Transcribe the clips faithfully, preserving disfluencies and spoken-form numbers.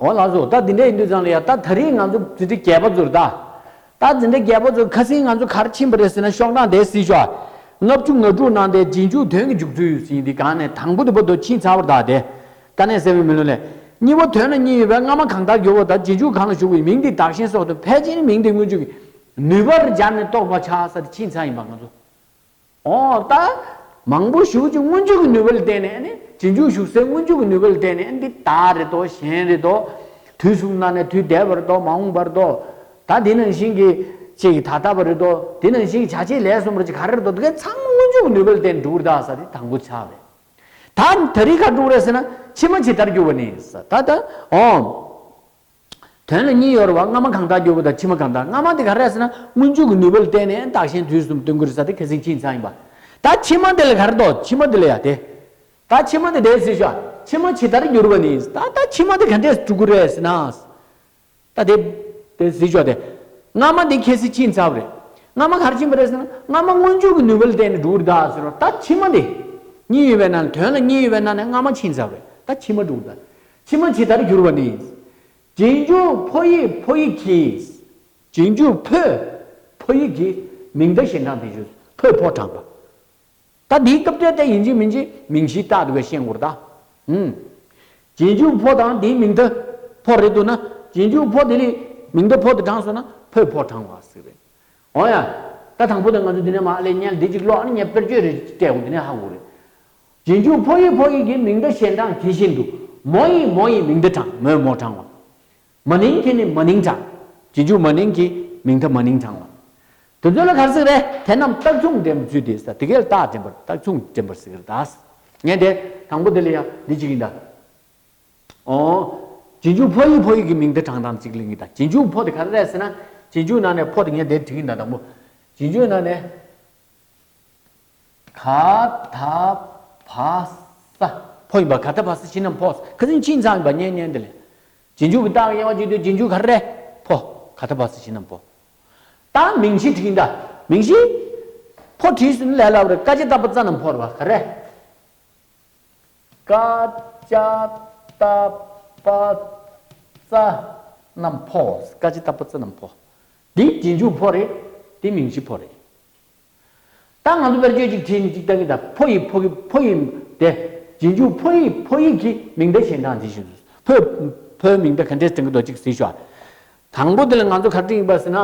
འོ་ལགས་སོ། ད་འདི་འདྲ་ཡིན་དུས་ཙང་ལ་ཡ། ད་ད་རེས་ང་ཚོ་འཛིན་གྲྭ་བརྒྱད་པ་ཚོར་ད། ད་འཛིན་གྲྭ་བརྒྱད་པ་ཚོ་ཁ་སང་ང་ཚོ་ག་རེ་ཕྱིན་པ་རེད་ཟེར་ན། ཤོག་གྲངས་དེ་གཟིགས་ཤོག། ལྔ་བཅུ་ང་དྲུག་ནང་དེ་རྗེས་འཇུག་དོན་གྱི་འཇུག་ཚུལ་ཟེར་མཁན་དེ་སྒང་ནས་དང་པོ་དེ་བར་དུ་ཕྱིན་ཚར་བ་རེད་ད། དེ་དཀའ་གནད་གསལ་བའི་མེ་ལོང་ལས། གཉིས་པ་དོན་ལ་གཉིས་ཡོད་པའི་སྔ་མ་གང་ལྟར་གྱུར་པ་དང་། རྗེས་འཇུག་གང་ལ་ཞུགས་པའི་མིང་དེ་བདག་གཞན་སོགས་དང་། ཕལ་ཆེར་མིང་དེ་སྔོན་འཇུག་གི་ནུས་པར་སྦྱར་ནས་རྟོགས་པར་བྱ་ཟེར་དེ་ཕྱིན་ཚར་ཡིན་པ་ང་ཚོ། འོ་ད། མང་པོ་ཞེ་པོ་ཅིག་སྔོན་འཇུག་གི་ནུས་པ་ལ་བརྟེན་ནས་ནི། རྗེས་འཇུག་ཞུགས་སའི་སྔོན་འཇུག་གི་ནུས་པ་ལ་བརྟེན་ནས་འདི་བདག་རེད་དོ། གཞན་རེད་དོ། དུས་གསུམ་ནང་ནས་དུས་འདས་པ་རེད་དོ། མ་འོངས་པ་རེད་དོ། ད་དེ་ནང་བཞིན་གྱི་ཅིག་ད་ལྟ་བ་རེད་དོ། དེ་ནང་བཞིན་གྱི་བྱ་བྱེད་ལས་གསུམ་རེད། ཅིག་ག་རེ་རེད་དོ། དེ་གའི་ཚང་མ་སྔོན་འཇུག་གི་ནུས་པ་ལ་བརྟེན་འགྲོ་གི་རེད་ད་ཟེར་དེ་དང་པོ་ཆགས་རེད། ད་ད་རེས་ག་འགྲོ་གི་རེད་ཟེར་ན། ཕྱི་མ་ཇི་ལྟར་གྱུར་པ་ནི་ཟེར། ད་ད་འོ། དོན་ལ་གཉིས་ཡོད་རེད་བ། སྔ་མ་གང་ལྟར་གྱུར་པ་དང་། ཕྱི་མ་གང་ལྟར། སྔ་མ་དེ་ག་རེ་རེད་ཟེར་ན། སྔོན་འཇུག་གི་ནུས་པ་ལ་བརྟེན་ནས་བདག་གཞན་དུས་གསུམ་སྟོན་གྱི་རེད་ཟེར་དེ་ཁ་སང་ཕྱིན་ཚར་ཡིན་པ། ད་ཕྱི་མ་དེ་ལ་ག་རེ་འདུག་ཕྱི་མ་དེ་ལ་ཡ་དེ། ད་ཕྱི་མ་དེ་དེ་གཟིགས་ཤོག། ཕྱི་མ་ཇི་ལྟར་གྱུར་པ་ནི། ད་ད་ཕྱི་མ་དེ་ག་འདྲས་འགྲོ་གི་རེད་ཟེར་ན། ད་དེ་དེ་གཟིགས་ཤོག་དེ། སྔ་མ་དེ་ཁ་སང་ཕྱིན་ཚར་བ་རེད། སྔ་མ་ག་རེ་ཕྱིན་པ་རེད་ཟེར་ན། སྔ་མ་སྔོན་འཇུག་གི་ནུས་པ་ལ་བརྟེན་ནས་འགྲོ་གི་རེད་ད་ཟེར་རོ། ད་ཕྱི་མ་དེ་གཉིས་ཡོད་པའི་ནང་ནས། དོན་ལ་གཉིས་ཡོད་པའི་ནང་ནས་སྔ་མ་ཕྱིན་ཚར་བ་རེད། ད་ཕྱི་མ་འགྲོ་གི་རེད་ད། ཕྱི་མ་ཇི་ལྟར་གྱུར་པ་ནི། རྗེས་འཇུག་ཕོ་ཡིག་ཕོ་ཡིག་གིས། རྗེས་འཇུག་ཕོ། ཕོ་ཡིག་གིས་མིང་མཐའ་གཞན་དྲངས་དེ་བཞིན། ཕོས་ཕོ་དྲངས་པ། ད་འདིའི་སྐབས་དེ་དེ་ཡིན་གཅིག་མིན་གཅིག་མིང་གཞི་རྟགས་དེ་བས་ཤེས་དགོས་རེད་ད། ཨུམ། རྗེས་འཇུག་ཕོ་དང་དེའི་མིང་མཐའ་ཕོ་རེད་འདུག་ན། རྗེས་འཇུག་ཕོ་དེ་ལས་མིང་མཐའ་ཕོ་དེ་དྲངས་སོང་ན་ཕོས་ཕོ་དྲངས་པ་ཟེར་རེད། འོ་ཡ། ད་དང་པོ་དེ་ང་ཚོ་འདི་ནས་མར་ལས་ཉལ་འདི་གཅིག་ཀློག་ཨ་ནི་ངས་དཔེར་བརྗོད་རེ་སྤྲད་འོང་། འདི་ནས་ཧ་གོ་རེད། རྗེས་འཇུག་ཕོ་ཡིག་ཕོ་ཡིག་གིས་མིང་མཐའ་གཞན་དྲངས་དེ་བཞིན་དུ། མོ་ཡིས་མོ་ཡི་མིང་མཐའ་དྲངས། མོས་མོ་དྲངས་པ། མ་ནིང་གིས་ནི་མ་ནིང་དྲངས། རྗེས་འཇུག་མ་ནིང་གིས་མིང་མཐའ་མ་ནིང་དྲངས་པ། དེ་ཚོ་ལ་ག་རེ་ཟེར་རེད། དེ་རྣམས་རྟགས་མཚུངས་འདྲེན་པར་འཛུད་དེ་ཟེར། དེ་གའི་རྟགས་འདྲེན་པར། རྟགས་མཚུངས་འདྲེན་པར་ཟེར་གི་རེད་ད། ངས་དེ་དང་པོ་དེ་ལ་ཡ་འདི་གཅིག་ཡིན་ད། འོ། རྗེས་འཇུག་ཕོ་ཡིག་ཕོ་ཡིག་གི་མིང་མཐའ་དྲངས་སྟངས་གཅིག་གླེང་གི་ད། རྗེས་འཇུག་ཕོ་དེ་ག་རེ་རེད་ཟེར་ན། རྗེས་འཇུག་ནང་ནས་ཕོ་དེ་ངས་དེ་བྲིས་ཀྱི་ཡིན་ད་དང་པོ། རྗེས་འཇུག་ནང་ནས། ག་ད་བ་ས། ཕོ་ཡིན་པ། ག་ད་བ་ས་ཕྱི་ནས་ཕོ། ཁ་སང་ཕྱིན་ཚར་ཡིན་པ། ཉན་ཉན་དེ་ལས། རྗེས་འཇུག་གི་རྟགས་དབྱེ་བ་གཅིག་ཏུ་རྗེས་འཇུག་ག་རེ་རེད། ཕོ། ག་ད་བ་ས་ཕྱི་ནས་ཕོ། ད་མིང་གཞི་བྲིས་ཡིན་ད། མིང་གཞི། ཕོ་བྲིས་ཟིན་ལས་སླ་བ་རེད། ཀ་ཅ་ཏ་པ་ཙ་རྣམས་ཕོ་རེད་བ། ག་རེ། ཀ་ཅ་ཏ་པ་ཙ་རྣམས་ཕོ། ཀ་ཅ་ཏ་པ་ཙ་རྣམས་ཕོ། འདི་རྗེས་འཇུག་ཕོ་རེད། འདི་མིང་གཞི་ཕོ་རེད། ད་ང་ཚོ་དཔེར་བརྗོད་ཅིག་བྲིས་ནས་ཅིག་བཏང་གི་ད། ཕོ་ཡི་ཕོ་གི། ཕོ་ཡི་དེ། རྗེས་འཇུག་ཕོ་ཡི་ཕོ་ཡིག་གིས་མིང་མཐའ་གཞན་དྲངས་དེ་བཞིན། ཕོ། ཕོའི་མིང་མཐའ་ག་འདྲས་དྲན་གི་འདུག་ཅིག་གཟིགས་ཤོག། དང་པོ་དེ་ལ་ང་ཚོ་ག་རེ་བྲིས་ཡིན་པ་ཟེར་ན།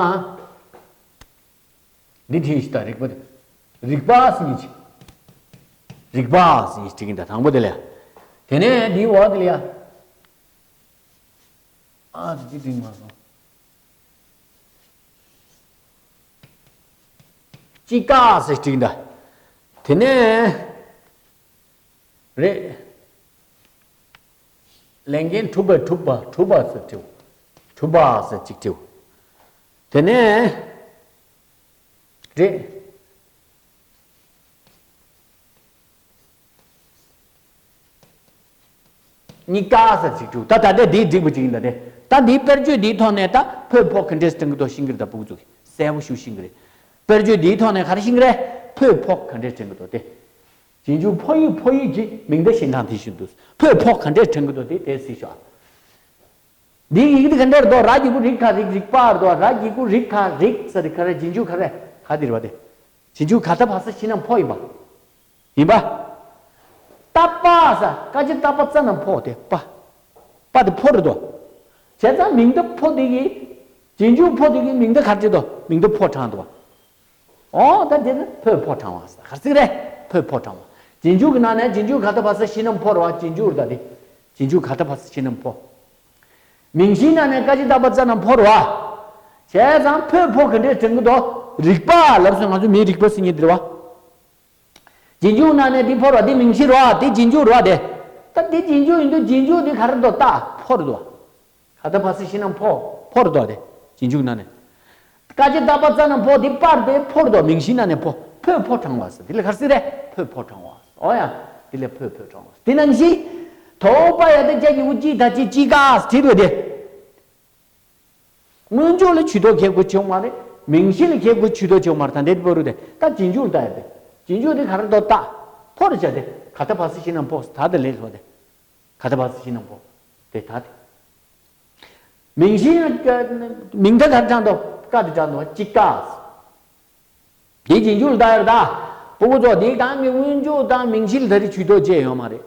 འདི་བྲིས་ཤིག་ད། རིག་པ་དེ། རིག་པ་ཟེར་ཡིན་ཅིག་རིག་པ་ཟེར་ཡིན་ཅིག་བྲིས་ཡིན་ད། དང་པོ་དེ་ལ་ཡ། དེ་ནས་འདིའི་འོག་དེ་ལ་ཡ། ཨ་ཙི་ཙི་མ་སོང་། ཅི་ཀ་ཟེར་བྲིས་འདྲ། དེ་ནས་རེད། ལས་འགན་གྲུབ་པའི་གྲུབ་པ། གྲུབ་པ་ཟེར་བྲིས། གྲུབ་པ་ཟེར་གཅིག་བྲིས། དེ་ནས་རེད། གཉིས་ཀ་ཟེར་ཅིག་བྲིས། ད་ད་ལྟ་འདིའི་འགྲིག་པ་ཅིག་ཡིན་ད་དེ། ད་འདིའི་དཔེར་བརྗོད་འདིའི་ཐོག་ནས་ད་ཕོས་ཕོ་ག་འདྲས་དྲན་གི་འདུག་ཤེས་ཀྱི་རེད། ད་ཕྲུ་གུ་ཚོ་གིས་གསལ་པོ་ཞིག་ཤེས་ཀྱི་རེད། དཔེར་བརྗོད་འདིའི་ཐོག་ནས་ག་རེ་ཤེས་ཀྱི་རེད། ཕོས་ཕོ་ག་འདྲས་དྲན་གི་འདུག་དེ། རྗེས་འཇུག་ཕོ་ཡིག་ཕོ་ཡིག་གི་མིང་མཐའ་གཞན་དྲངས་དེ་བཞིན་དུ། ཕོས་ཕོ་ག་འདྲས་དྲན་གི་འདུག་དེ་དེ་གཟིགས་ཤོག། འདིའི་ཡི་གེ་འདི་ག་འདྲ་རེད་དོ། ར་གི་གུ་རི་ག་རིག་རིག་པ་རེད་དོ། ར་གི་གུ་རི་ག་རིག་ཟེར་དེ་ག་རེ། རྗེས་འཇུག་ག་རེ་ག་དེ་རེད་པ་དེ། རྗེས་འཇུག་ག་ད་བ་ས་ཕྱི་ནས་ཕོ་ཡིན་པ། ཡིན་པ། ཏ་པ་ས། ཀ་ཅི་ཏ་པ་ཙ་རྣམས་ཕོ་དེ་པ། པ་དེ་ཕོ་རེད་དོ། བྱས་ཙང་མིང་མཐའ་ཕོ་དེ་གི། རྗེས་འཇུག་ཕོ་དེ་གི་མིང་མཐའ་ག་རེ་བྲིས་དོ། མིང་མཐའ་ཕོ་དྲངས་འདུག་པ། ཨོ་ད་དེ་ནི་ཕོས་ཕོ་དྲངས་པ་ཟེར། ག་རེ་ཟེར་གི་རེད། ཕོས་ཕོ་དྲངས་པ། རྗེས་འཇུག་གི་ནང་ནས་རྗེས་འཇུག་ག་ད་བ་ས་ཕྱི་ནས་ཕོ་རེད་པ། རྗེས་འཇུག་རེད་ད་དེ། རྗེས་འཇུག་ག་ད་བ་ས་ཕྱི་ནས་ཕོ། མིང་གཞིའི་ནང་ནས་ཀ་ཅི་ཏ་པ་ཙ་རྣམས་ཕོ་རེད་པ། བྱས་ཙང་ཕོས་ཕོ་ག་འདྲས་དྲན་གི་འདུག་རིག་པ་ལབ་སོང་། ང་ཚོ་མིའི་རིག་པ་ཟེར་མཁན་དེ་རེད་པ། རྗེས་འཇུག་ནང་ནས་འདི་ཕོ་རེད་པ། འདི་མིང་གཞི་རེད་པ། འདི་རྗེས་འཇུག་རེད་པ། དེ། ད་འདི་རྗེས་འཇུག་ཡིན་དུས་རྗེས་འཇུག་འདི་ག་རེ་འདུག་ད་ཕོ་རེད་འདུག་ག་ད་བ་ས་ཕྱི་ནས་ཕོ། ཕོ་རེད་འདུག་དེ། རྗེས་འཇུག་ནང་ནས། ཀ་ཅི་ཏ་པ་ཙ་རྣམས་ཕོ། འདི་པ་དེ་ཕོ་རེད་འདུག་མིང་གཞི་ནང་ནས་ཕོ། ཕོས་ཕོ་དྲངས་པ་ཟེར། འདི་ལ་ག་རེ་ཟེར་གི་རེད། ཕོས་ཕོ་དྲངས་པ་ཟེར། ཨོ་ཡ། འདི་ལ་ཕོས་ཕོ་དྲངས་པ་ཟེར། དེ་ནང་བཞིན། དོ་པ་ཡ་ད་ཅ་གི་གུ་ཅི་ད་ཅི། ཅི་ཀ་ཟེར་བྲིས་འདུག་དེ། སྔོན་འཇུག་ལ་ཇུས་གཏོགས་གལ་དགོས་བྱུང་མ་རེད། མིང་གཞི་ལ་གལ་དགོས་ཇུས་གཏོགས་བྱུང་མ་རེད། ད་འདི་བར་དུ་དེ་ད་རྗེས་འཇུག་ལ་ལྟ་ཡ་དེ། རྗེས་འཇུག་དེ་ག་རེ་འདུག་ད་ཕོ་རེད་བྱ་དེ། ག་ད་བ་ས་ཕྱི་ནས་ཕོ། ད་དེ་ལས་ལྷོ་དེ། ག་ད་བ་ས་ཕྱི་ནས་ཕོ། དེ་ད་དེ། མིང་གཞི། མིང་མཐའ་ག་རེ་དྲངས་འདུག་ཀ་དེ་དྲངས་འདུག་ཅི་ཀ། དེ་རྗེས་འཇུག་ལ་བཏགས་ཡོད་རེད་ད། སྤུ་གུ་ཚོ་དེ་དང་མི་སྔོན་འཇུག་དང་མིང་གཞི་ལ་ད་རེས་ཇུས་གཏོགས་བྱས་ཡོད་མ་རེད།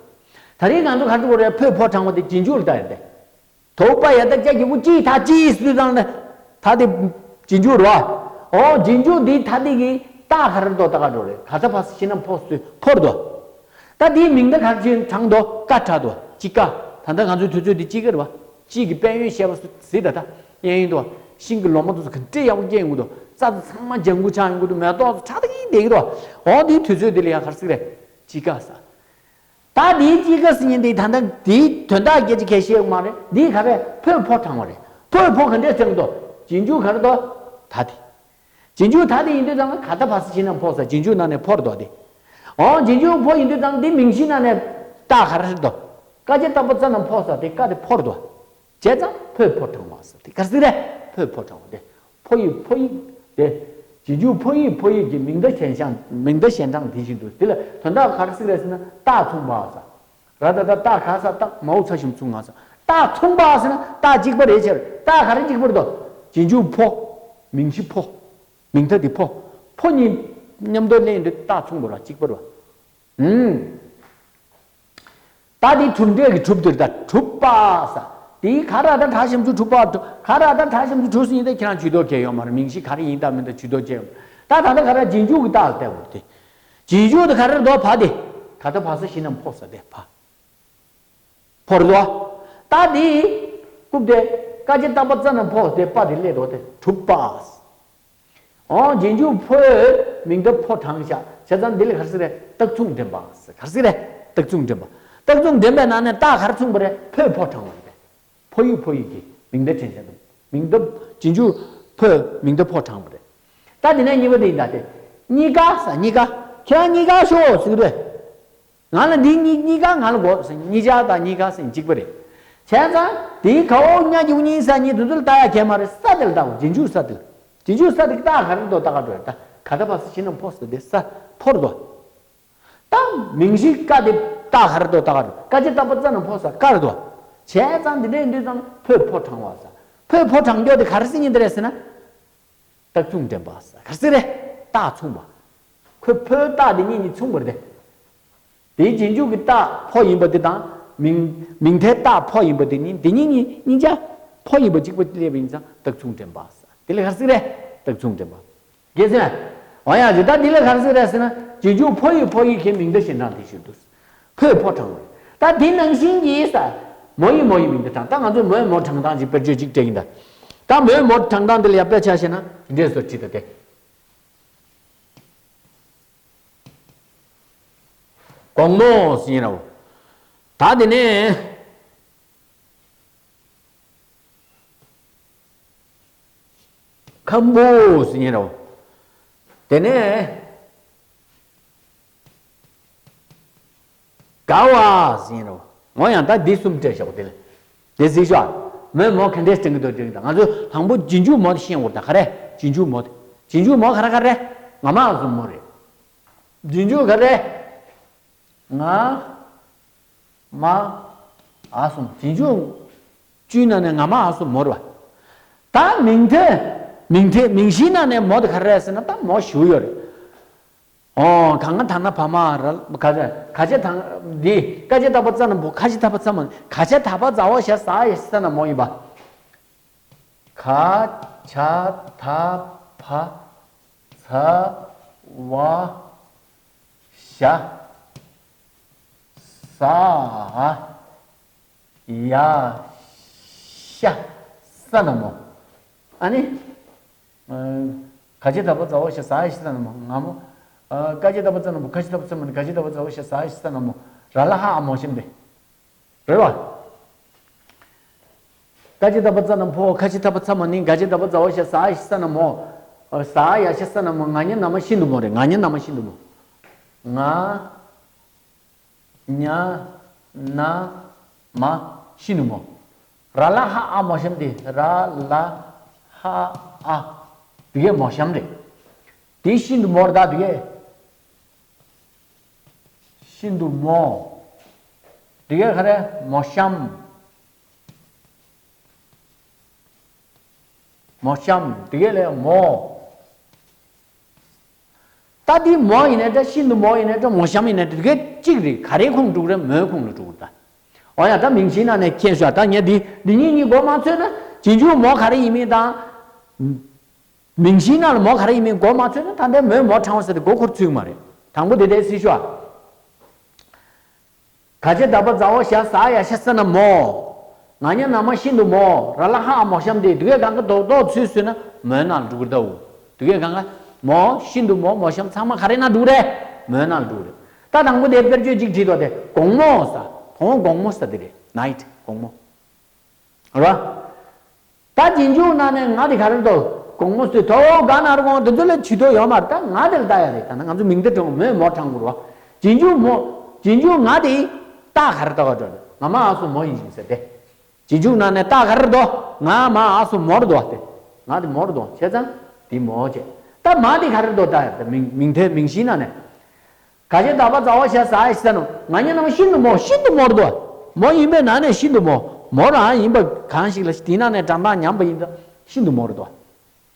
ད་རེས་ང་ཚོ་ག་རེ་འགྲོ་དགོས་རེད། ཕོས་ཕོ་དྲངས་པ་དེ་རྗེས་འཇུག་ལ་བཏགས་ཡོད་རེད། དོ་པ་ཡ་ད་ཅ་གི་གུ་ཅི་ཐ་ཅི་སུ་དང་ནི། ད་དེ་རྗེས་འཇུག་རེད་བ། ཨོ་རྗེས་འཇུག་འདི་ད་འདི་གི་རྟགས་ག་རེ་འདུག་ད་ག་འགྲོ་རེད། ག་ད་བ་ས་ཤི་ན་ཕོ་སུ་ཕོར་འདུག་ད་འདིའི་མིང་ད་ག་རེ་བྱས་དྲངས་འདུག་ཀ་དྲངས་འདུག་ཅི་ཀ། ད་ལྟ་ང་ཚོའི་དུས་ཚོད་འདི་ཅི་ཀ་རེད་བ། ཅི་གི་དཔལ་ཡོན་བཤད་པ་སུ་ཟིག་ད་ད་གཡས་གཡོན་དུ་བ། ཤིང་གི་ལོ་མ་དུ་སུ་ག་འདྲེ་ཡག་པོ་སྐྱེ་ཡོང་གི་འདུག་རྩྭ་དུ་ཚང་མ་ལྗང་གུ་ཆགས་ཡོང་གི་འདུག་མེ་ཏོག་སུ་ཁྲ་ཐག་གིས་བསྡད་ཀྱི་འདུག་ཨོ་འདིའི་དུས་ཚོད་འདི་ལ་ཡ་ག་རེ་ཟིག་རེད། ཅི་ཀ་ས། ད་འདིའི་ཅི་ཀ་ཟེར་མཁན་འདི་ད་ལྟ་འདིའི་དོན་དག་སྐད་ཆ་གལ་ཆེ་མ་རེད། འདིའི་ག་རེ་ཕོས་ཕོ་དྲངས་པ་རེད། ཕོས་ཕོ་ག་འདྲས་ཟེར་གི་འདུག་རྗེས་འཇུག་ག་རེ་འདུག་ད་དེ། རྗེས་འཇུག་ད་དེ་ཡིན་དུས་ཙང་ག་ད་བ་ས་ཤི་ན་ཕོ་ས་རྗེས་འཇུག་ནང་ནས་ཕོར་འདུག་དེ། འོ་རྗེས་འཇུག་ཕོ་ཡིན་དུས་ཙང་འདི་མིང་གཞི་ནང་ནས་རྟགས་ག་རེ་འདུག་ཀ་ཅ་ཏ་པ་ཙ་ན་ཕོ་ས་དེ་ཀ་དེ་ཕོར་འདུག་བྱས་ཙང་ཕོས་ཕོ་དྲངས་པ་ས་དེ་ག་རེ་ཟེར་རེད། ཕོས་ཕོ་དྲངས་པ་དེ། ཕོ་ཡིག་ཕོ་ཡིག་དེ། རྗེས་འཇུག་ཕོ་ཡིག་ཕོ་ཡིག་གི་མིང་མཐའ་གཞན་དབྱངས་མིང་མཐའ་གཞན་དྲངས་དེ་བཞིན་དུ་དེ་ལ་དོན་དག་ག་རེ་ཟེར་རེད་ཟེར་ན་རྟགས་མཚུངས་པ་ས། ར་ད་ད་རྟགས་ག་ས་རྟགས་མའོ་ཚ་ཞབས་མཚུངས་ང་ས། རྟགས་མཚུངས་པ་ཟེར་ན་རྟགས་གཅིག་པ་རེད་ཕྱིར། རྟགས་ག་རེ་གཅིག་པ་རེད་དོ། རྗེས་འཇུག་ཕོ། མིང་གཞི་ཕོ། མིང་མཐའ་དེ་ཕོ། ཕོ་གཉིས་མཉམ་དུ་ལེན་དུས་རྟགས་མཚུངས་པ་ར་གཅིག་པ་ར། ཨུམ། ད་དེ་གྲུབ་འབྲས་ཀྱི་གྲུབ་དེར་ད་གྲུབ་པ་ས། དེའི་ཁ་ར་ད་གྲ་ཞབས་ཀྱུ་གྲུབ་པ་གྲུབ། ཁ་ར་ད་གྲ་ཞབས་ཀྱུ་གྲུབ་ཟིན་ཡིན་ད་ཁྱེད་རང་ཇུས་གཏོགས་གལ་ཡོད་མ་རེད། མིང་གཞི་ག་རེ་ཡིན་ད་མིན་ད་ཇུས་གཏོགས་བྱས་ཡོད། ད་ད་ལྟ་ཁ་ར་རྗེས་འཇུག་གི་རྟགས་ལ་བལྟས་འོ་དེ། རྗེས་འཇུག་དེ་ག་རེ་རེད་དོ་བ་དེ། ག་ད་བ་ས་ཤི་ན་ཕོ་ས་དེ་བ། ཕོ་རེད་དོ། ད་དེ། རྐུབ་དེ། ཀ་ཅ་ཏ་པ་ཙ་ན་ཕོ་དེ་པ་དེ་སླེབས་འདུག་དེ་གྲུབ་པ། ཨོ་རྗེས་འཇུག་ཕོས་མིང་མཐའ་ཕོ་དྲངས་ཤག་བྱས་ཙང་འདི་ལ་ག་རེ་ཟེར་རེད། རྟགས་མཚུངས་འདྲེན་པ་ཟེར། ག་རེ་ཟེར་རེད། རྟགས་མཚུངས་འདྲེན་པ། རྟགས་མཚུངས་འདྲེན་པའི་ནང་ནས་རྟགས་ག་རེ་མཚུངས་པ་རེད། ཕོས་ཕོ་དྲངས་པ་རེད། ཕོ་ཡིག་ཕོ་ཡིག་གི་མིང་མཐའ་དྲན་བྱ་དང་། མིང་མཐའ། རྗེས་འཇུག་ཕོས་མིང་མཐའ་ཕོ་དྲངས་པ་རེད། ད་དེ་ནས་གཉིས་པ་དེ་ཡིན་ད་དེ། གཉིས་ཀ་ས་གཉིས་ཀ། ཁྱེད་རང་གཉིས་ཀ་ཤོག་ཟེར་གི་རེད། ང་ལ་འདི་གཉིས་གཉིས་ཀ་ང་ལ་དགོས་ཟེར། གཉིས་ཆ་དང་གཉིས་ཀ་ཟེར་གཅིག་པ་རེད། བྱས་ཙང་དེའི་ག་འོག་ཉ་གི་གཉིས་ས་གཉིས་དེ་ཚོ་ལ་ལྟ་ཡ་གལ་མ་རེད། ས་དེ་ལ་ལྟ་དགོས། རྗེས་འཇུག་ས་དེ་ལ། རྗེས་འཇུག་ས་དེ་གི་རྟགས་ག་རེ་འདུག་ལྟ་ག་འགྲོ་རེད། ད་ག་ད་བ་ས་ཤི་ན་ཕོ་ས་དེ་ས་ཕོ་རེད་དོ། ད་མིང་གཞི་ཀ་དེ་རྟགས་ག་རེ་འདུག་ལྟ་ག་འགྲོ། ཀ་ཅ་ཏ་པ་ཙ་ན་ཕོ་ས་ཀ་རེད་དོ། བྱས་ཙང་འདི་འདྲས་འདི་ཙང་ཕོས་ཕོ་དྲངས་པ་ས། ཕོས་ཕོ་དྲངས་རྒྱུ་དེ་ག་རེ་ཟེར་ཉིན་དེ་རེད་ཟེར་ན། རྟགས་མཚུངས་འདྲེན་པ་ཟེར། ག་རེ་ཟེར་རེད། རྟགས་མཚུངས་པ། ཁོས་ཕོའི་རྟགས་དེ་གཉིས་གཉིས་མཚུངས་པ་རེད། དེའི་རྗེས་འཇུག་གི་རྟགས་ཕོ་ཡིན་པ་དེ་དང་། མིང་། མིང་མཐའི་རྟགས་ཕོ་ཡིན་པ་དེ་གཉིས། དེ་གཉིས་གཉིས་གཉིས་ཆ་ཕོ་ཡིན་པ་གཅིག་པ་སླེབས་པ་ཡིན་ཙང་རྟགས་མཚུངས་འདྲེན་པ་ཟེར། དེ་ལ་ག་རེ་ཟེར་རེད། རྟགས་མཚུངས་འདྲེན་པ། རྒྱལ་སྲས། འོ་ཡ་ཇི་ལྟར་འདི་ལ་ག་རེ་ཟེར་རེད་ཟེར་ན། རྗེས་འཇུག་ཕོ་ཡིག་ཕོ་ཡིག་གི་མིང་མཐའ་གཞན་དྲངས་དེ་བཞིན་དུ། ཕོས་ཕོ་དྲངས་པ་རེད། ད་དེ་ནང་བཞིན་གྱི་ས། མོ་ཡིག་མོ་ཡིག་མིང་མཐའ་དྲངས། ད་ང་ཚོས་མོའི་མོ་དྲངས་སྟངས་ཅིག་དཔེར་བརྗོད་ཅིག་སྤྲད་ཀྱིན་ད། ད་མོའི་མོ་དྲངས་སྟངས་འདི་ལ་ཡ་དཔེ་ཆ་བཞག་ན་འདི་འདྲས་སུ་བྲིས་ད་དེ། དགོང་མོ་ཟེར་ཡིན་རོ། ད་དེ་ནས། ཁམ་བུ་ཟེར་ཡིན་རོ། དེ་ནས། དགའ་བ་ཟེར་ཡིན་རོ། འོ་ཡང་ད་འདི་གསུམ་སྤྲད་བཞག་དེ་ལ། དེ་གཟིགས་ཤོག་མོས་མོ་ག་འདྲས་དྲན་གི་འདུག་དྲན་གི་འདུག་ང་ཚོས་དང་པོ་རྗེས་འཇུག་མོ་དེ་ཤེས་དགོས་ད་ག་རེ། རྗེས་འཇུག་མོ་དེ། རྗེས་འཇུག་མོ་ག་རེ་ག་རེ། ང་མ་གསུམ་མོ་རེད། རྗེས་འཇུག་ག་རེ། ང་། མ། འ་གསུམ། རྗེས་འཇུག་བཅུའི་ནང་ནས་ང་མ་འ་གསུམ་མོ་རེད་བ། ད་མིང་མཐའི། མིང་མཐའི་མིང་གཞིའི་ནང་ནས་མོ་དེ་ག་རེ་རེད་ཟེར་ན་ད་མོ་ཞུ་ཡོད་རེད། ཨོ་ག་ང་ད་ན་བ་མ་ར་ག་ཅ་ག་ཅ་ད་འདི་ཀ་ཅ་ད་པ་ཙ་ན་བུ་ཁ་ཅ་ད་པ་ཙ་མ་ནི་ག་ཅ་ད་པ་ཛ་འོ་ཞ་ཟ་ཡ་ཤ་ས་ན་མོ་ཡིན་པ། ག་ཅ་ད་བ་ཛ་འོ་ཞ་ཟ་ཡ་ཤ་ས་ན་མོ། ཨ་ནི། ག་ཅ་ད་པ་ཛ་འོ་ཞ་ཟ་ཡ་ཤ་ས་ན་མོ། ང་མོ། ཀ་ཅ་ད་པ་ཙ་ན་བུ་ཁ་ཅ་ད་པ་ཙ་མ་ནི་ག་ཅ་ད་པ་ཛ་འོ་ཞ་ཟ་ཡ་ཤ་ས་ན་མོ། ར་ལ་ཧ་འ་མོ་ཤམ་དེ། རེད་བ། ཀ་ཅ་ད་པ་ཙ་ན་བོ་ཁ་ཅ་ད་པ་ཙ་མ་ནི་ག་ཅ་ད་པ་ཛ་འོ་ཞ་ཟ་ཡ་ཤ་ས་ན་མོ། ཟ་ཡ་ཤ་ས་ན་མོ། ང་ཉ་ན་མ་ཤིན་ཏུ་མོ་རེད། ང་ཉ་ན་མ་ཤིན་ཏུ་མོ། ང་ཉ་ན་མ་ཤིན་ཏུ་མོ། ར་ལ་ཧ་འ་མོ་ཤམ་དེ། ར་ལ་ཧ་འ། དེ་གའི་མོ་ཤམ་རེད། དེ་ཤིན་ཏུ་མོ་རེད་ད་དེ་གའི། ཤིན་ཏུ་མོ། དེ་གའི་ག་རེ། མོ་ཤམ། མོ་གཤམ་དེ་གས་ལས་མོ། ད་འདི་མོ་ཡིན་ནའི་འདྲ། ཤིན་ཏུ་མོ་ཡིན་ནའི་འདྲ། མོ་གཤམ་ཡིན་ནའི་འདྲ། དེ་གས་གཅིག་རེད། ག་རེའི་ཁོངས་འགྲོ་གི་རེད། མོའི་ཁོངས་ལ་འགྲོ་གི་རེད་ད། འོ་ཡ། ད་མིང་གཞིའི་ནང་ནས་མཁྱེན་ཤོག་ད་ངས་འདི་འདི་གཉིས་གཉིས་མགོ་མ་ཚོས་ན། རྗེས་འཇུག་མོ་ག་རེ་ཡིན་མིན་དང་། མིང་གཞིའི་ནང་ལ་མོ་ག་རེ་ཡིན་མིན་མགོ་མ་ཚོས་ན། ད་ལྟའི་མོས་མོ་དྲངས་པ་ཟེར་དེ་མགོ་འཁོར་ཚུགས་མ་རེད། དང་པོ་དེ་དེ་སྲིད་ཤོག་ག་ཅ་ད་བ་ཛ་འོ་ཞ་ཟ་ཡ་ཤ་ས་ན་མོ། ང་ཉ་ན་མ་ཤིན་ཏུ་མོ། ར་ལ་ཧ་མོ་གཤམ་དེ། དེ་གས་གང་ག་རྡོག་རྡོག་ཚུལ་བཟོས་ན་མོའི་ནང་ལ་འགྲོ་གི་རེད་ད། འོ། དེ་གས་གང་ག་མོ་ཤིན་ཏུ་མོ་མོ་གཤམ་ཚང་མ་ག་རེ་ན་འགྲོ་གི་རེད། མོའི་ནང་ལ་འགྲོ་གི་རེད། ད་དང་པོ་དེ་དཔེར་བརྗོད་ཅིག་བྲིས་འདུག་དེ། དགོང་མོ་ཟ། དོ་དགོང་མོ་ཟ་དེ་རེད། ནའིཊ། དགོང་མོ། ར། ད་རྗེས་འཇུག་ནང་ནས་ང་དེ་ག་རེ་འདུག་དགོང་མོ་སུས་དོ་ག་ན་རུ་གོང་དེ་ཚོ་ལ་ཇུས་གཏོགས་ཡོད་མ་རེད། ད་ང་དེ་ལ་ལྟ་ཡ་རེད། ད་ནི་ང་ཚོ་མིང་བརྡ་དྲངས། མོས་མོ་དྲངས་དགོས་རེད་བ། རྗེས་འཇུག་མོ། རྗེས་འཇུག་ང་དེ་རྟགས་ག་རེ་བཏགས་པ་འདུག་ང་མ་འ་གསུམ་མོ་ཡིན་ཞིང་ཟེར་ཏེ། རྗེས་འཇུག་ནང་ནས་རྟགས་ག་རེ་འདུག་ང་མ་འ་གསུམ་མོ་རེད་འདུག་སྟེ། ང་དེ་མོ་རེད་འདུག་བྱས་ཙང་དེ་མོ་བྱས། ད་མ་དེ་ག་རེ་འདུག་ལྟ་ཡ་རེད། ད་མིང་མིང་མཐའི་མིང་གཞིའི་ནང་ནས། ག་ཅ་ད་བ་ཛ་འོ་ཞ་ཟ་ཡ་ཤ་ས་ན་མོ། ང་ཉ་ན་མ་ཤིན་ཏུ་མོ། ཤིན་ཏུ་མོ་རེད་འདུག་མོ་ཡིན་པའི་ནང་ནས་ཤིན་ཏུ་མོ། མོ་རང་ཡིན་པ་གང་ཞིག་ལ་དེའི་ནང་ནས་འགྲམ་པ་ཉམས་པ་ཡིན་ད་ཤིན་ཏུ་མོ་རེད་འདུག་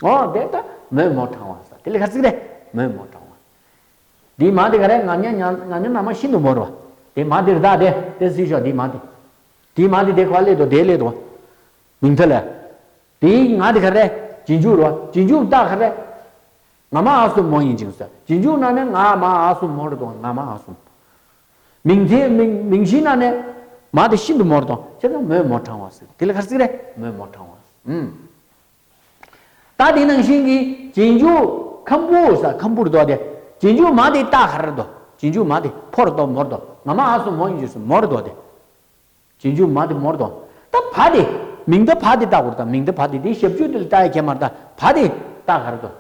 འོ་དེ་ད་མོས་མོ་དྲངས་པ་ཟེར། དེ་ལ་ག་རེ་ཟེར་གི་རེད། མོས་མོ་དྲངས་པ། འདིའི་མ་དེ་ག་རེ། ང་ཉ་ཉ་ང་ཉ་ན་མ་ཤིན་ཏུ་མོ་རེད་བ། དེ་མ་དེ་རེད་ད། དེ་དེ་སྲིད་ཤོག་འདིའི་མ་དེ། འདིའི་མ་དེ་དེ་ག་བ་སླེབས་འདུག་དེ་སླེབས་འདུག་མིང་མཐའ་ལ། དེའི་ང་དེ་ག་རེ། རྗེས་འཇུག་རེད་བ། རྗེས་འཇུག་རྟགས་ག་རེ། ང་མ་འ་གསུམ་མོ་ཡིན་ཅིང་ཟེར། རྗེས་འཇུག་ནང་ནས་ང་མ་འ་གསུམ་མོ་རེད་འདུག་ང་མ་འ་གསུམ། མིང་མཐའི་མིང་མིང་གཞིའི་ནང་ནས་མ་དེ་ཤིན་ཏུ་མོ་རེད་འདུག་བྱས་ཙང་མོས་མོ་དྲངས་པ་ཟེར། དེ་ལ་ག་རེ་ཟེར་གི་རེད། མོས་མོ་དྲངས་པ། ཨུམ། ད་དེ་ནང་བཞིན་གྱི་རྗེས་འཇུག་ཁམ་བུ་ཟེར། ཁམ་བུ་རེད་འདུག་དེ། རྗེས་འཇུག་མ་དེ་རྟགས་ག་རེ་རེད་འདུག་རྗེས་འཇུག་མ་དེ་ཕོ་རེད་འདུག་མོ་རེད་འདུག་ང་མ་འ་གསུམ་མོ་ཡིན་ཅིང་ཟེར། མོ་རེད་འདུག་དེ། རྗེས་འཇུག་མ་དེ་མོ་རེད་འདུག་ད་བ་དེ། མིང་མཐའ་བ་དེ་བཏགས་དགོས་རེད། ད་མིང་མཐའ་བ་དེ། དེའི་ཞབས་ཀྱུ་དེ་ལ་ལྟ་ཡ་གལ་མ་རེད། ད་བ་དེ་རྟགས་ག་རེ་འདུག་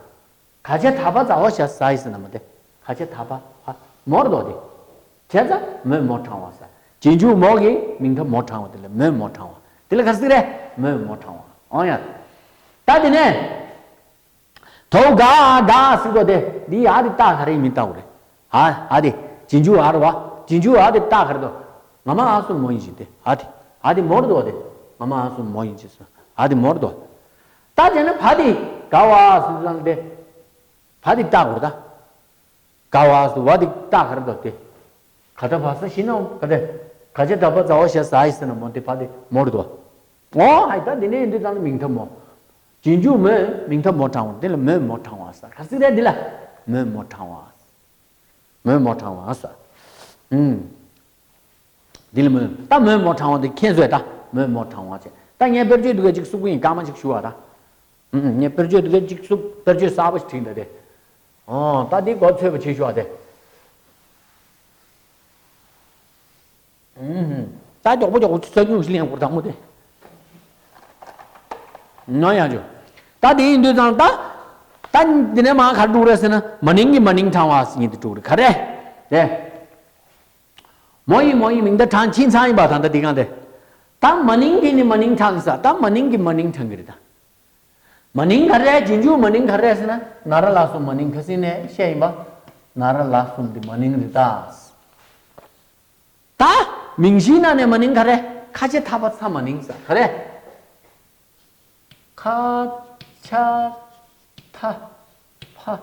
ག་ཅ་ད་བ་ཛ་འོ་ཞ་ཟ་ཡ་ཤ་ས་ན་མོ་དེ། ག་ཅ་ད་བ་བ་མོ་རེད་འདུག་དེ། བྱས་ཙང་མོས་མོ་དྲངས་པ་ཟེར། རྗེས་འཇུག་མོ་གིས་མིང་མཐའ་མོ་དྲངས་པ་དེ་ལ་མོས་མོ་དྲངས་པ། དེ་ལ་ག་རེ་ཟེར་གི་རེད། མོས་མོ་དྲངས་པ། འོ་ཡ། ད་དེ་ནས། དོ་ག་ད་ཟེར་དུས་དེ། འདི་ཡ་དེ་རྟགས་ག་རེ་ཡིན་མིན་བལྟ་དགོས་རེད། འ་འ་དེ། རྗེས་འཇུག་འ་རེད་བ། རྗེས་འཇུག་འ་དེ་རྟགས་ག་རེ་འདུག་ང་མ་འ་གསུམ་མོ་ཡིན་ཅིང་དེ། འ་དེ། འ་དེ་མོ་རེད་འདུག་དེ། ང་མ་འ་གསུམ་མོ་ཡིན་ཅིང་ཟེར། འ་དེ་མོ་རེད་འདུག་ད་དེ་ནས་བ་དེ་ག་བ་ཟེར་ཙང་དེ། བ་དེ་བཏགས་དགོས་རེད་ད། ག་བ་ཟེར་བ་དེ་རྟགས་ག་རེ་འདུག་དེ། ག་ད་བ་ས་ཤི་ནོ་ག་དེ། ག་ཅ་ད་བ་ཛ་འོ་ཞ་ཟ་ཡ་ཤ་ས་ན་མོ་དེ་བ་དེ་མོ་རེད་འདུག་འོ་ཧའི། ད་འདི་ནས་འདི་ཙང་མིང་མཐའ་མོ། རྗེས་འཇུག་མོས་མིང་མཐའ་མོ་དྲངས་པ། འདི་ལ་མོས་མོ་དྲངས་པ་ཟེར། ག་རེ་ཟེར་གི་རེད། འདི་ལ་མོས་མོ་དྲངས་པ། མོས་མོ་དྲངས་པ་ཟེར། ཨུམ། འདི་ལ་མོས། ད་མོས་མོ་དྲངས་པ་འདི་མཁྱེན་སོང་ད། མོས་མོ་དྲངས་པ་བྱས། ད་ངས་དཔེར་བརྗོད་འདི་ག་ཅིག་གསུང་གི་ཡིན། སྐར་མ་ཅིག་ཞུ་བ་ད། ཨུམ། ངས་དཔེར་བརྗོད་འདི་ག་ཅིག་གསུང་། དཔེར་བརྗོད་གསར་པ་ཞིག་བྲིས་འདུག་དེ། ཨོ། ད་འདི་མགོ་ཚོས་པ་བྱེད་ཤོག་དེ། ཨུམ། ད་མགྱོགས་པོ་མགྱོགས་པོ་ཚོས་ཉུང་ཞིག་ལེན་དགོས་དང་པོ་དེ། ནོ་ཡང་ཅོ། ད་དེ་ཡིན་དུས་ཙང་ད། ད་འདི་ནས་མ་ག་རེ་འགྲོ་གི་རེད་ཟེར་ན། མ་ནིང་གི་མ་ནིང་དྲངས་པ་ཟེར་མཁན་དེ་འགྲོ་གི་རེད། ག་རེ། དེ། མོ་ཡིན་མོ་ཡིན་མིང་མཐའ་དྲངས། ཁྱིམ་ཚང་ཡིན་པ་དང་ད་འདི་གང་དེ། ད་མ་ནིང་དེ་ནི་མ་ནིང་དྲངས་ས། ད་མ་ནིང་གི་མ་ནིང་དྲངས་གི་རེད་ད། མ་ནིང་ག་རེ། རྗེས་འཇུག་མ་ནིང་ག་རེ་ཟེར་ན། ན་ར་ལ་གསུམ་མ་ནིང་ཁ་སང་ནས་བཤད་ཡིན་པ། ན་ར་ལ་གསུམ་འདི་མ་ནིང་རེད་ད། ད་མིང་གཞིའི་ནང་ནས་མ་ནིང་ག་རེ། ཁ་ཆེ་ཐ་ཕ་ཚ་མ་ནིང་ཟེར། ག་རེ། ཁ་ཆ་ཐ་ཕ།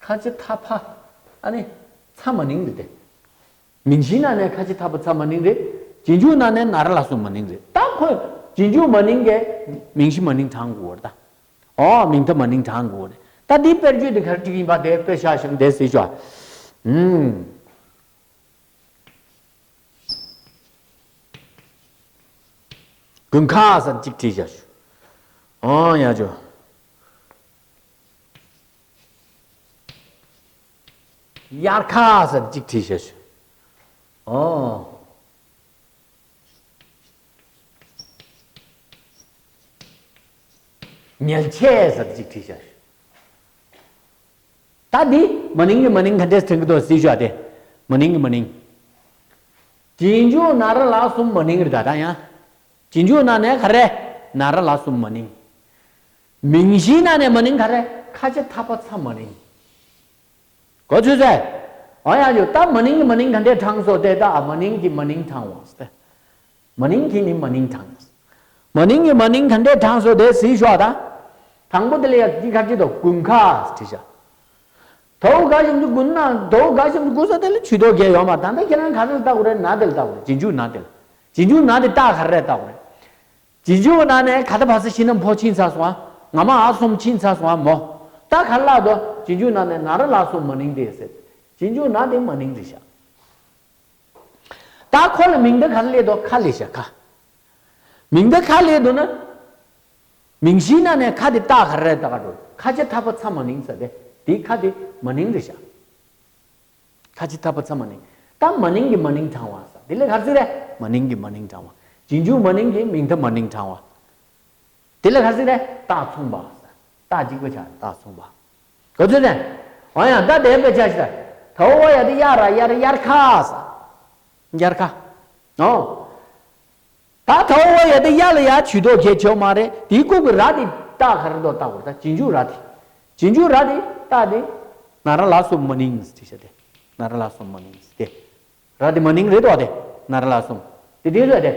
ཁ་ཆེ་ཐ་ཕ། ཨ་ནི་ཚ་མ་ནིང་རེད་དེ། མིང་གཞིའི་ནང་ནས་ཁ་ཆེ་ཐ་ཕ་ཚ་མ་ནིང་རེད། རྗེས་འཇུག་ནང་ནས་ན་ར་ལ་གསུམ་མ་ནིང་རེད། ད་ཁོས་རྗེས་འཇུག་མ་ནིང་གིས་མིང་གཞི་མ་ནིང་དྲངས་དགོས་རེད་ད། ཨོ། མིང་མཐའ་མ་ནིང་དྲངས་དགོས་རེད། ད་འདི་དཔེར་བརྗོད་འདི་ག་རེ་བྲིས་ཡིན་པ་དེ་དཔེ་བཞག་བཞག་འདི་གཟིགས་ཤོག་ཨུམ། དགུན་ཁ་ཟེར་གཅིག་བྲིས་བཞག་ཤོག་ཨོ། ཡ་ཇོ། དབྱར་ཁ་ཟེར་གཅིག་བྲིས་བཞག་ཤོག་ཨོ། ཉལ་ཆས་ཟེར་གཅིག་བྲིས་བཞག་ཤོག་ད་འདི་མ་ནིང་གི་མ་ནིང་ག་འདྲས་དྲན་གི་འདུག་གཟིགས་ཤོག་དེ། མ་ནིང་གི་མ་ནིང་། རྗེས་འཇུག་ན་ར་ལ་གསུམ་མ་ནིང་རེད་ད། ད་ཡང་། རྗེས་འཇུག་ནང་ནས་ག་རེ། ན་ར་ལ་གསུམ་མ་ནིང་། མིང་གཞིའི་ནང་ནས་མ་ནིང་ག་རེ། ཁ་ཆེ་ཐ་ཕ་ཚ་མ་ནིང་། གོ་ཚོད་ཟེར། ཨ་ཡ་ཡོ། ད་མ་ནིང་གི་མ་ནིང་ག་འདྲས་དྲངས་སོ་དེ། ད་ཨ་མ་ནིང་གི་མ་ནིང་དྲངས་བ་སྟེ། མ་ནིང་གི་ནི་མ་ནིང་དྲངས། མ་ནིང་གི་མ་ནིང་ག་འདྲས་དྲངས་སོ་དེ་གཟིགས་ཤོག་ད། དང་པོ་དེ་ལ་ཡ་འདི་ག་ཅི་དོ་དགུན་ཁ་བྲིས་ཤག་དོ་ག་ཞིམ་དུ་དགུན་ན་དོ་ག་ཞིམ་དུ་དགུ་ས་དེ་ལ་ཆུ་དོ་གས་ཡོད་མ། ད་ལྟ་ཁྱེད་རང་ག་རེ་ལ་ལྟ་དགོས་རེད། ན་དེ་ལ་ལྟ་དགོས་རེད། རྗེས་འཇུག་ན་དེ་ལ། རྗེས་འཇུག་ན་དེ་རྟགས་ག་རེ་ལ་ལྟ་དགོས་རེད། རྗེས་འཇུག་ན་ནས་ག་ད་བ་ས་ཤི་ན་འཕོ་ཕྱིན་ཚར་སོང་ཨ། ང་མ་ཨ་གསུམ་ཕྱིན་ཚར་སོང་ཨ་མོ། ད་ག་ལ་དོ་རྗེས་འཇུག་ན་ནས་ན་ར་ལ་སོ་མ་ནིང་དེ་ཟེར། རྗེས་འཇུག་ན་དེ་མ་ནིང་རེད་ཤག་ད་ཁོ་ལ་མིང་འདི་ག་རེ་ལས་དོ་ཁ་ལས་ཤག་ཁ། མིང་འདི་ཁ་ལས་དོ་ན། མིང་གཞིའི་ནང་ནས་ཁ་དེ་རྟགས་ག་རེ་ལ་ལྟ་ག་འགྲོ། ཁ་ཆེ་ཐ་ཕ་ཚ་མ་ནིང་ཟེར་དེ། དེ་ཁ་དེ་མ་ནིང་རེད་ཤག་ཁ་ཆེ་ཐ་ཕ་ཚ་མ་ནིང་། ད་མ་ནིང་གི་མ་ནིང་དྲངས་པ་ཟེར། དེ་ལ་ག་རེ་ཟེར་རེད། མ་ནིང་གི་མ་ནིང་དྲངས་པ། རྗེས་འཇུག་མ་ནིང་གི་མིང་མཐའ་མ་ནིང་དྲངས་པ། དེ་ལ་ག་རེ་ཟེར་རེད། རྟགས་མཚུངས་པ་ཟེར། རྟགས་གཅིག་པ་ཆགས་རྟགས་མཚུངས་པ། ག་ཚོད་རེད། འོ་ཡང་ད་དེ་དཔེ་ཆ་ཞིག་ད། ད་འོ་ཡ་དེ་ཡ་ར་ཡར་དབྱར་ཁ་ཟེར། དབྱར་ཁ། ཨོ། ད་ད་འོ་ཡ་དེ་ཡ་ལ་ཡ་ཆུ་དོ་གས་ཆོག་མ་རེད། དེའི་ལྐོག་གི་ར་དེ་རྟགས་ག་རེ་དོ་ལྟ་དགོས་རེད། ད་རྗེས་འཇུག་ར་དེ། རྗེས་འཇུག་ར་དེ་རྟགས་དེ། ན་ར་ལ་སོ་མ་ནིང་ཟེར་བྱས་ཏེ། ན་ར་ལ་སོ་མ་ནིང་ཟེར་ཏེ། ར་དེ་མ་ནིང་རེད་དོ་དེ། ན་ར་ལ་གསུམ། དེ་དེ་རེད་དེ།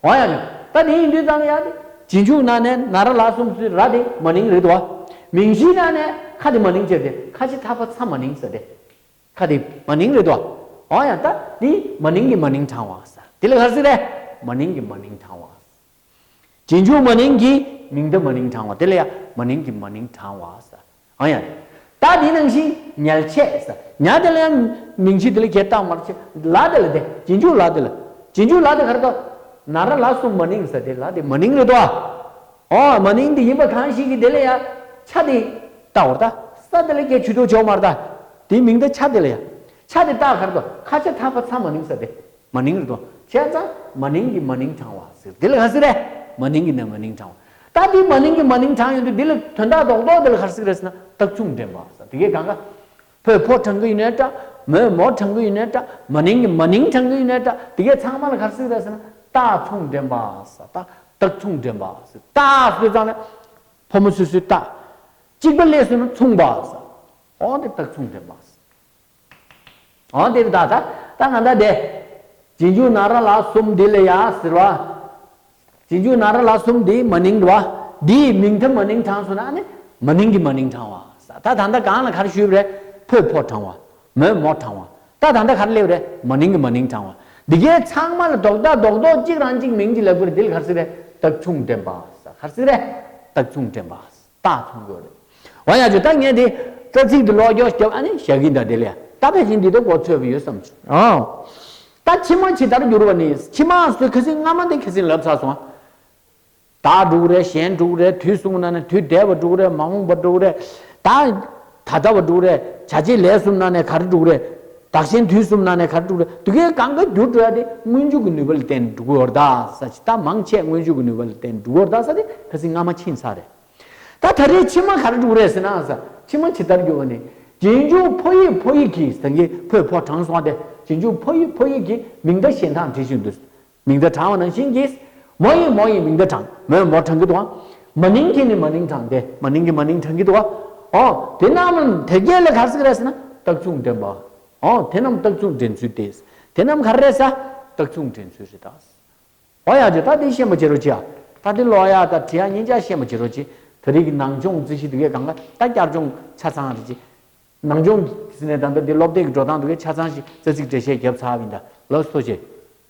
འོ་ཡ་ནི། ད་དེ་ཡིན་དུས་ཙང་ཡ་དེ། རྗེས་འཇུག་ན་ནས་ན་ར་ལ་གསུམ་ཟེར་ར་དེ་མ་ནིང་རེད་དོ། མིང་གཞིའི་ནང་ནས་ཁ་དེ་མ་ནིང་བྱས་ཏེ་ཁ་ཆེ་ཐ་ཕ་ཚ་མ་ནིང་ཟེར་ཏེ། ཁ་དེ་མ་ནིང་རེད་དོ། འོ་ཡ་ད་དེ་མ་ནིང་གི་མ་ནིང་དྲངས་པ་ཟེར། དེ་ལ་ག་རེ་ཟེར་རེད། མ་ནིང་གི་མ་ནིང་དྲངས་པ། རྗེས་འཇུག་མ་ནིང་གི་མིང་མཐའ་མ་ནིང་དྲངས་པ། དེ་ལ་ཡ་མ་ནིང་གི་མ་ནིང་དྲངས་པ་ཟེར། ཨ་ཡ། ད་དེ་ནང་བཞིན་ཉལ་ཆས་ཟེར། ཉ་དེ་ལ་ཡ་མིང་གཞི་དེ་ལ་གས་རྟགས་མར་ཆས་ལ་དེ་ལ་དེ། རྗེས་འཇུག་ལ་དེ་ལ། རྗེས་འཇུག་ལ་དེ་ག་རེ་དོ། ན་ར་ལ་གསུམ་མ་ནིང་ཟེར་དེ་ལ་དེ་མ་ནིང་རེད་དོ། ཨོ་མ་ནིང་དེ་ཡིན་པ་གང་ཞིག་གིས་དེ་ལ་ཡ་ཆ་དེ་ལྟ་བར་ད། ས་དེ་ལ་གས་ཆུ་དོ་ཆོག་མར་ད། དེ་མིང་ད་ཆ་དེ་ལ་ཡ། ཆ་དེ་རྟགས་ག་རེ་དོ། ཁ་ཆེ་ཐ་ཕ་ཚ་མ་ནིང་ཟེར་དེ། མ་ནིང་རེད་དོ། བྱས་ཙང་མ་ནིང་གི་མ་ནིང་དྲངས་པ་ཟེར། དེ་ལ་ག་ཟེར་རེད། མ་ནིང་གི་ནས་མ་ནིང་དྲངས་པ། ད་དེ་མ་ནིང་གི་མ་ནིང་དྲངས་ཡོང་དུས་དེ་ལ་དོན་དག་རྡོག་རྡོག་དེ་ལ་ག་རེ་ཟེར་རེད་ཟེར་ན་རྟགས་མཚུངས་འདྲེན་པ་ཟེར། དེ་གས་གང་ག་ཕོས་ཕོ་དྲངས་གི་ཡིན་ནའི་འདྲ། མོས་མོ་དྲངས་གི་ཡིན་ནའི་འདྲ། མ་ནིང་གི་མ་ནིང་དྲངས་གི་ཡིན་ནའི་འདྲ། དེ་གས་ཚང་མ་ལ་ག་རེ་ཟེར་རེད་ཟེར་ན་རྟགས་མཚུངས་འདྲེན་པ་ཟེར། ད་རྟགས་མཚུངས་འདྲེན་པ་ཟེར། རྟགས་ཟེར་དུས་ཙང་ནས་ཕོ་མོ་སོ་སོའི་རྟགས། གཅིག་པ་སླེབས་སོང་ན་མཚུངས་པ་ཟེར། འོ་དེ་རྟགས་མཚུངས་འདྲེན་པ་ཟེར། འོ་དེ་རེད་ད། ད་ད་ང་ད་དེ། རྗེས་འཇུག་ན་ར་ལ་གསུམ་འདི་ལ་ཡ་ཟེར་བ། རྗེས་འཇུག་ན་ར་ལ་གསུམ་འདི་མ་ནིང་རེད་བ། འདིའི་མིང་མཐའ་མ་ནིང་དྲངས་སོང་ན་ཨ་ནི་མ་ནིང་གི་མ་ནིང་དྲངས་པ་ཟེར། ད་ད་ལྟ་གང་ལ་ག་རེ་ཞུས་པ་རེད། ཕོས་ཕོ་དྲངས་པ། མོས་མོ་དྲངས་པ། ད་ད་ལྟ་ག་རེ་སླེབས་རེད། མ་ནིང་གི་མ་ནིང་དྲངས་པ། འདི་གའི་ཚང་མ་ལ་རྡོག་རྡོག་རྡོག་རྡོག་གཅིག་རང་གཅིག་མིང་གཅིག་ལབ་དགོས་རེད། འདི་ལ་ག་རེ་ཟེར་རེད། རྟགས་མཚུངས་འདྲེན་པ་ཟེར། ག་རེ་ཟེར་རེད། རྟགས་མཚུངས་འདྲེན་པ། རྟགས་མཚུངས་དགོས་རེད། འོ་ཡ་ཇོ། ད་ངས་དེ་རྩ་ཚིག་དེ་ལོག་སྐྱོར་རྒྱབ་ཨ་ནི་བཞག་གིན་ད་དེ་ལས་ད་ཕལ་ཆེར་འདི་ལྟར་གོ་ཚོད་པ་ཡོད་བསམ་བྱུང་། ཨང་། ད་ཕྱི་མ་ཇི་ལྟར་འགྱུར་བ་ནི། ཕྱི་མ་སུ་ཁ་སང་སྔ་མ་དེ་ཁ་སང་ལབ་ཚར་སོང་། བདག་འགྲོ་གི་རེད། གཞན་འགྲོ་གི་རེད། དུས་གསུམ་ནང་ནས་དུས་འདས་པ་འགྲོ་གི་རེད། མ་འོངས་པ་འགྲོ་གི་རེད། ད་ད་ལྟ་བ་འགྲོ་གི་རེད། བྱ་བྱེད་ལས་གསུམ་ནང་ནས་ག་རེ་འགྲོ་གི་རེད། བདག་གཞན་དུས་གསུམ་ནང་ནས་ག་རེ་འགྲོ་གི་རེད། དེ་གའི་གང་ག་འགྱུར་འགྲོ་ཡ་དེ་སྔོན་འཇུག་གི་ནུས་པ་ལ་བརྟེན་འགྲོ་གི་ཡོད་རེད་ད་ཟེར། ད་མང་ཆེ་སྔོན་འཇུག་གི་ནུས་པ་ལ་བརྟེན་འགྲོ་གི་ཡོད་རེད་ད་ཟེར། དེ་ཁ་སང་སྔ་མ་ཕྱིན་ཚར་རེད། ད་ད་རེས་ཕྱི་མ་ག་རེ་འགྲོ་གི་རེད་ཟེར་ན་ཟེར། ཕྱི་མ་ཇི་ལྟར་འགྱུར་བ་ནི། རྗེས་འཇུག་ཕོ་ཡིག་ཕོ་ཡིག་གིས་ཟེར་གྱི་ཕོས་ཕོ་དྲངས་སོང་བ་དེ། རྗེས་འཇུག་ཕོ་ཡིག་ཕོ་ཡིག་གིས་མིང་མཐའ་གཞན་དག་འབྲི་བཞིན་དུ། མིང་མཐའ་དྲངས་པ་ནང་བཞིན་གྱིས། མོ་ཡིག་མོ་ཡིས་མིང་མཐའ་དྲངས། མོས་མོ་དྲངས་ཀྱི་འདུག་ག་མ་ནིང་གིས་ནི་མ་ནིང་དྲངས་ཏེ། མ་ནིང་གིས་མ་ནིང་དྲངས་ཀྱི་འདུག་ག་འོ། དེ་རྣམས་དེ་གས་ལ་ག་རེ་ཟེར་གྱི་རེད་ཟེར་ན་རྟགས་མཚུངས་འདྲེན་པ། འོ། དེ་རྣམས་རྟགས་མཚུངས་འདྲེན་ཚུལ་ཏེ། དེ་རྣམས་ག་རེ་རེད་ཟེར། རྟགས་མཚུངས་འདྲེན་ཚུལ་རེད་ད། འོ་ཡ་ཇོ། ད་འདི་ཤེས་པ་བྱེད་རོགས་བྱེད་ཨ། ད་འདི་ཀློག་ཡ་ད་བྲིས་ཡ་གཉིས་ཆ་ཤེས་པ་བྱེད་རོགས་བྱེད། ད་རེས་ཀྱི་ནང་སྦྱོང་རྩིས་གཞི་འདི་གས་གང་ག་ད་བསྐྱར་སྦྱོང་ཆ་ཚང་རེད་བྱེད། ནང་སྦྱོང་ཟེར་ནས་ད་ལྟ་འདི་སློབ་དེབ་ཀྱི་འགྲོ་སྟངས་འདི་གས་ཆ་ཚང་ཞིག་རྩ་ཚིག་འགྲེལ་བཤད་བརྒྱབ་ཚར་བ་ཡིན་ད། ལགས་སོ་བྱེད།